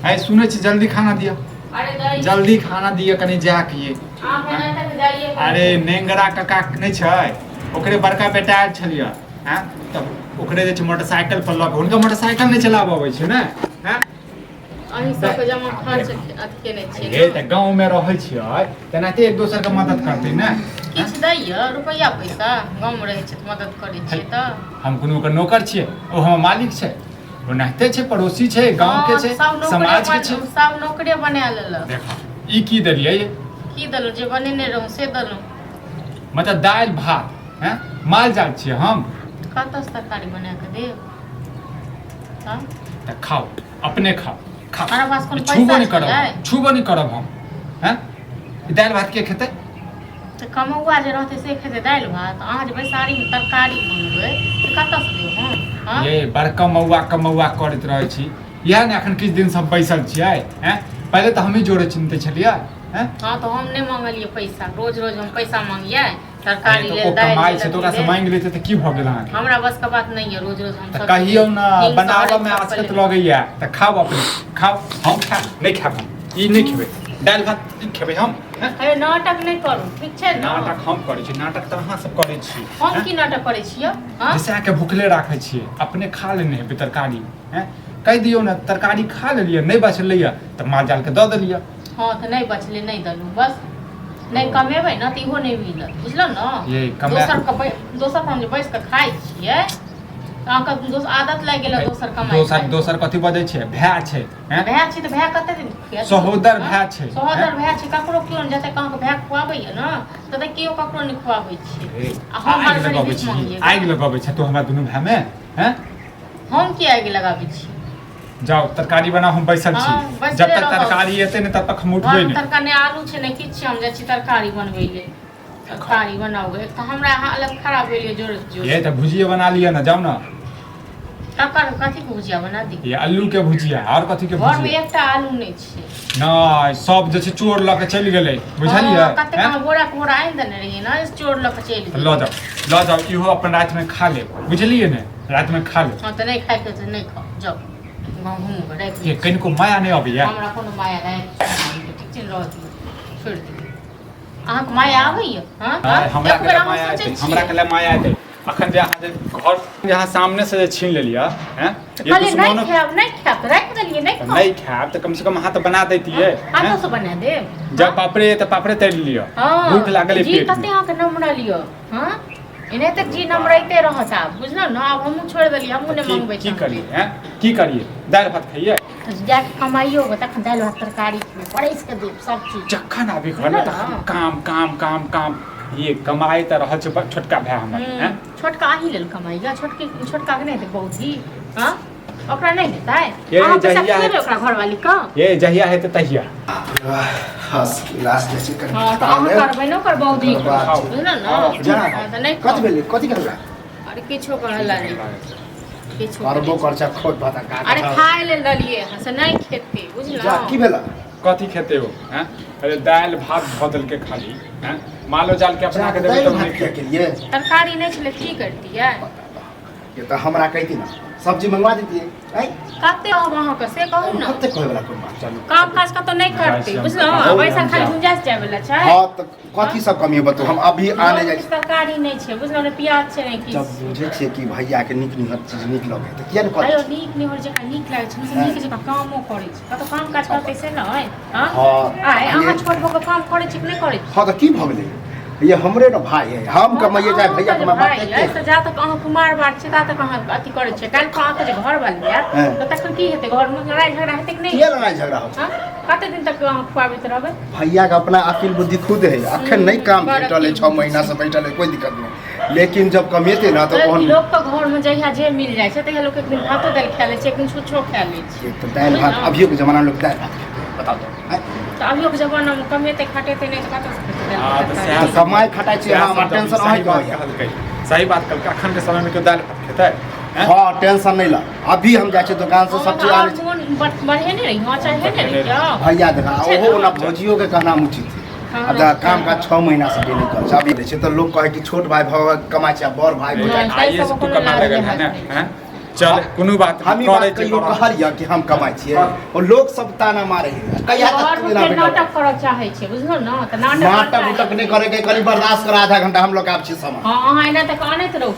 आइ सुनै छी, जल्दी खाना दिअ। अरे दही। जल्दी खाना दिअ, कनि जाके ये। अहाँ नाटक जाइए। अरे नेंगरा काका नहि छै, ओकरे बड़का बेटा आयल छलियै। आँय, तऽ ओकरे जे छै मोटरसाइकिल पर लऽ कऽ, हुनका मोटरसाइकिल नहि चलाबऽ अबै छै ने। आँय, अहीं सबके जमा खर्च अथी केने छियै। हे, तऽ गाँवमे रहै छियै तेनाहिते एक दोसरके मदद करतै ने। किछु दैय रुपैआ पैसा? गाँवमे रहै छै तऽ मदद करै छियै तऽ। हम कोनो ओकर नौकर छियै? ओ हमर मालिक छै? ओनाहिते छै, पड़ोसी छै, गाँवके छै, सब नौकरे समाजके छै। सब नौकरे बना लेलक। देखो, ई की देलियै? की देलहुँ? जे बनेने रहौँ से देलहुँ। मतलब दालि भात हैं? माल जाल छियै हम? कतऽसँ तरकारी बना कऽ देब? हँ? तऽ खाउ, अपने खाउ, खाउ। हमरा पास कोनो छूबो पैसा नहि करब। छलै? छूबो नहि करब हम। हैं, ई दालि भात के खेतै? तऽ कमौआ जे रहतै से खेतै दालि भात। अहाँ जे बैसारीमे तरकारी मंगबै से कतऽसँ देब हम? हँ? ये बड़का मौआ कमौआ करैत रहै छी। इएह ने एखन किछु दिन सब बैसल छियै। हैं, पहिले तऽ हमही जोड़े चिन्हते छलियै। हैं? हँ, तऽ हम नहि मंगलियै पैसा। रोज रोज हम पैसा मंगियै अरे तरकारी तऽ लेल, ओ दालि कमाइ लेल, छै तऽ अथी ओकरासँ लेल। मांगि लेतै तऽ की भऽ गेल अहाँके? हमरा बस के बात नहि यऽ रोज रोज हम तऽ सब कहियौ ने, हिंग बनाबऽमे सहरै आसकत छप्पल। लगैया तऽ खाउ, अपने खाउ। हम खायब? नहि खायब हम, ई नहि खेबै दालि भात, ई खेबै हम? हैं? अरे नाटक नहि करू, ठीक छै ने? नाटक हम करै छी? नाटक तऽ अहाँ सब करै छी। हम हैं? की नाटक करै छियै? हँ? जैसे अहाँके भुखले राखै छियै, अपने खा लेने हेबै तरकारी। हैं, कहि दियौ ने, तरकारी खा लेलियै, नहि बचलैया तऽ माल जालके दऽ देलियै। हँ, तऽ नहि बचलै, नहि देलहुँ, बस। नहि कमेबै ने तऽ इहो नहि मिलत, बुझलहुँ ने? ये कमा दोसर के दोसर हम जे बैस कऽ खाइ छियै तऽ अहाँके दोस आदत लागि गेल दोसर कमाइ। दोसर, दोसर कथी बजै छै? भाय छै, हैं? भाय छै तऽ भाय कते दिन खुआएत? सहोदर हँ? भाय छै, सहोदर हैं? भाय छै, ककरो केओ नहि। जतेक अहाँके भाय खुआबैया ने ततेक केओ ककरो नहि खुआबै छै। हे, आ हम आगि हर घड़ी लगबै भीख छी? मंगियै? आगि लगबै छै तू हमरा दुनू भायमे? हैं? हम की आगि लगाबै छी? जाओ, तरकारी बनाओ, हम बैसल हाँ, छी। बैसले जब तक रहब। तरकारी एतै ने तब तक हम उठबै घरमे नहि। तरकारी नहि आलू छै, नहि किछु छै। हम जाइ छी तरकारी बनबै लेल। तरकारी बनाउ। एक तऽ हमरा हालत खराब भेल जोर जोर। ये तऽ भुजिए बना लिअ ने, जाउ ने। ककर कथी के भुजिया बना दी? ये आलू के भुजिया, और कथी के घरमे भुजिया? एकटा आलू नहि छै। नहि, सब जे छै चोर लऽ के चलि गेलै, बुझलियै? हाँ, कतेक हैं? अहाँ बोरा के बोरा आनि देने रहियै ने, चोर लऽ कऽ चलि तऽ गेल। लऽ जाउ, लऽ जाउ, इहो अपन रातिमे खा लेब, बुझलियै ने? रातिमे खा लेब। हँ, तऽ नहि खाइके तऽ नहि खाउ, जाउ गाँव घुमू कऽ राति। ये कनिको माया नहि अबैया? हमरा कोनो माया नहि, ठीक छै? रहऽ दियौ, छोड़ि दियौ। अहाँके माया आबैया? हँ? नहि, हमरा एक बेर कले अहाँ माया सोचै एतै? छियै? हमरा कले माया एतै? अखन जे अहाँ जे घर जे अहाँ सामने से जे छीन लेलियै हैं, तऽ ये कहलियै नहि दुश्मनो खायब, नहि खायब तऽ राखि देलियै, नहि तऽ खाउ। नहि खायब तऽ कम से कम अहाँ तऽ बना दैतियै। हैं? हाथोसँ बना देब। जब पापड़े तऽ पापड़े तरि लिअ। हँ। भूख लागल अइ जी पेट कते मे। अहाँके नम्रल यऽ। हँ, एनाहिते जी नमरैते रहत आब, बुझलहुँ ने? आब हमहूँ छोड़ि देलियै, हमहूँ नहि की मंगबै। की करियै? हैं, की करियै? दालि भात खइयै? तऽ जाके कमाइयो तखन दालि भात तरकारी खेबै, परसि कऽ देब सब चीज। जखन आबी घरमे तखन काम काम काम काम। ये कमाइ तऽ रहल छै छोटका भाय हमर। हैं? छोटका अहीं लेल कमाइया? छोटकी छोटका के नहि हेतै बहुत ही? हँ, ओकरा नहि हेतै? ये अहाँ पैसा जहिया खुएबै ओकरा घरवाली के? ये जहिया हेतै तहिया। फर्स्ट क्लास जैसे कर। हँ, तऽ अहाँ करबै ने ओकर बौदी, खाउ। बुझलहुँ ने? खाउ। जा। हँ, तऽ नहि कथी खाउ। भेलै? कथी करबै? अरे किछो कहला नहि, किछो करबो कर खोट भात का? अरे खाय लेल देलियै हँ से नहि खेतै, जा। बुझलहुँ? की भेला? कथी खेतै ओ? हैं, अरे दालि भात धऽ देलकै खाली। हैं, मालो जाल के अपना के देबै दालि तब भात नहि किया खेतै। केलिए? तरकारी नहि छलै, की करतियै? ये तऽ हमरा कहिती ने, सब्जी मंगवा देतियै। आँय? कते कहब अहाँके से कहू ने। कते कहै वाला कोन बात? चलू। काम काज कतौ नहि करतै, बुझलहुँ? खाउ, बैसल खाली जाउ। गुंजाइश जाय वाला छै। हँ, तऽ कथी सब कमी है बताउ, हम अभी आने जाइ छी। तरकारी नहि छै, बुझलहुँ ने? प्याज छै ने जब किछु। बुझै छियै कि भैया के नीक निहर चीज नीक लगै तऽ किया ने अयो करै? नीक निहर जकाँ नीक लागै छै ने, से नीक जकाँ कामो करै छै। कतौ काम काज करतै से ने? हँ? हँ। आइ अहाँ छोट भऽ कऽ काम करै छी कि नहि करै छी? हँ, तऽ की भऽ गेलै? ये हमरे ने भाय है, हम कमाइए चाहे भैया कमाए, बात भाय एके। अइ, तऽ जा तक अहाँ कुमार बार छी ता तक अहाँ अथी करै छियै। काल्हि कऽ अहाँके जे घर वाली आयत हँ। तऽ तखन की हेतै? घरमे लड़ाइ झगड़ा हेतै कि नहि? किया लड़ाइ झगड़ा होतै? हँ, कते दिन तक अहाँ खुआबैत रहबै? भैया के अपना अकिल बुद्धि खुद है। अखन नहीं काम बड़ भेटल है, अकिल 6 महीना से बैठल है, कोई दिक्कत नहीं, लेकिन जब कमेते ना तो ओहन लोक के घर में जहिया जे मिल जाइ छै तहिया लोक एक दिन भातो दालि खा लै छै, एक दिन छुच्छो खा लै छै। एक तो दालि भात, अभियो के जमाना में लोग दालि भात खेतै, बताओ तो आँय? तऽ अभियो के जमाना में कमेतै खटेतै नहि तऽ कतऽ से खेतै दालि हँ, भात तऽ तरकारी? सएह। तऽ कमाइ खटाइ छी सएह अहाँ, हमर सब टेंशन सही अहींके बात होइया। कहलकै, सही बात कहलकै। अखन के समय में केओ दालि भात खेतै? हैं? हाँ, टेंशन नहीं ला, अभी हम जाइ छी दुकान से हँ, सब तऽ चीज आओर आनै छी। मोन बढ़ेने रही, हँ, चढ़ेने रही जाउ। भैया देखा, छै ओहो ने? ओना भौजियो के कहना उचित है। हँ, अब देखा, काम काज 6 महीना से भी नहीं करै छै, अभी दै छै तऽ लोग कहै कि छोट भाई भऽ कमाइ छै आ बड़ भाई भऽ नहि, जाइ। ताहि आइए से सबके तू कोनो कमा लाज लगल है लिहाज ने? नहि। हैं? चल कोनो बात हम नहि ई बात करै छी कहियो करऽ। कहलियै कि हम कमाइ छियै और लोग सब ताना मारे है कहिया तक घरमे एना फेर भेटल? नाटक करऽ चाहै छियै बुझलहुँ ने तऽ नाटक नाटक करता उटक नहि करे के कनि बर्दाश्त कर आधा घंटा हम लोग आब छी सामान हँ अहाँ एना तऽ कानैत रहू।